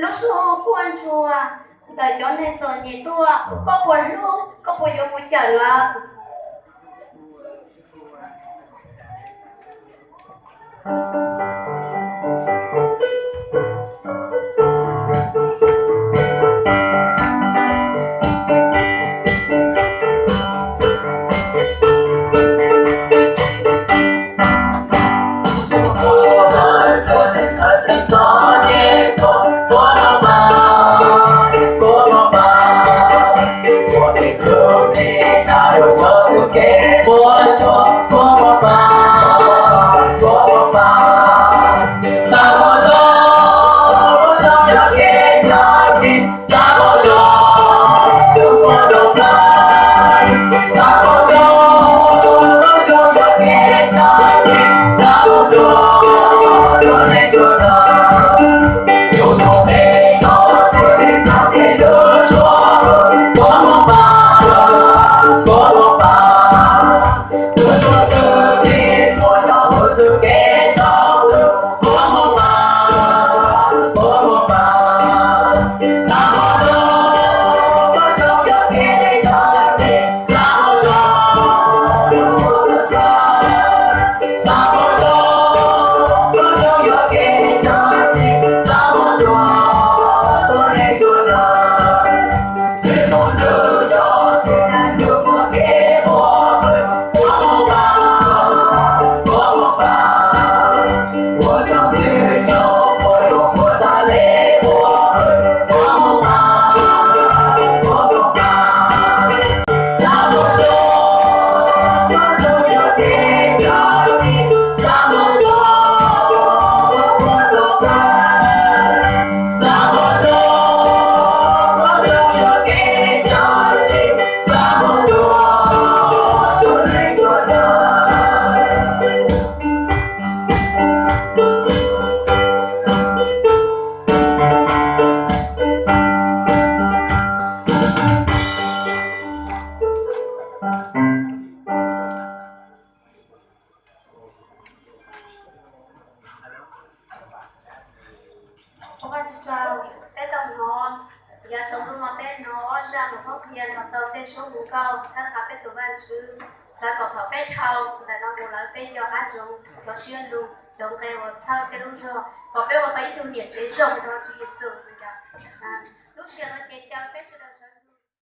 Lub suab quaj ntsuag ntawm cov neeg txom nyem tuaj, koj puas hlub, koj puas yuav mus cawm lawv? Ua Vajtswv tsaug, peb tau hnov yav tsaus ntuj no peb hnov ob zaj lus qhuab qhia nrog rau tej suab hu nkauj txhawb qhia peb tus Vajtswv. Xav kom thaum peb dhau ntawm no mus lawm peb nco qab ntsoov cov siab lug, cov nqe uas txhawb peb lub zog kom peb ua tau ib tug niam tsev zoo nrog Tswv Yexus. Lub sij hawm no ces caw peb sawv daws sawv